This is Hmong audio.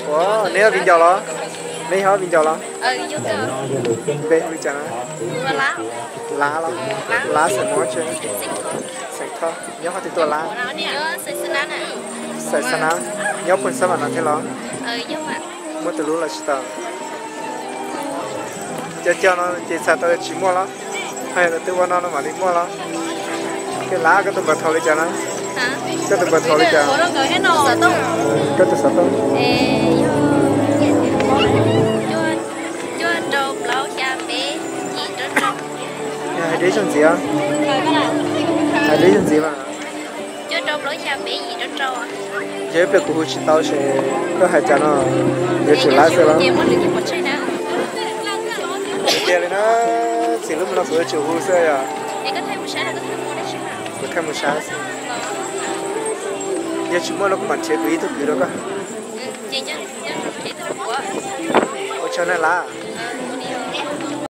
Ua, neb yog viv ncaus los? Neb yog viv ncaus los? Npe hu li cas na? Lab los? Lab xeem Hmoob tsi? Xeem Thoj. Nyob qhov twg tuaj Lab? Xaim Xab Nab. Nyob Phoos Xab Vam no thiab los? Muaj tus hlub los tsis tau? Cov cog no ces txhais tau tsis muaj los? Hos yog tus twg ua no no mam li muaj los? Ces Lab, koj tus npawb thaum li cas no? Koj tus npawb thaum li cas? Koj tus xov tooj? Hais deb zog ntxiv, hais deb zog ntxiv mas. Yog ib pliag kuv hu tsis tau ces koj hais cas no, yuav tsum Lab xwb los? Tiag li na, txij hnub no kuv yuav tsum hu xwb yog. Kuv thaij mus saib xwb. Yog tsis muaj no kuv mam nrhiav kuv ib tug kwv rau koj. Ua tsaug na Lab.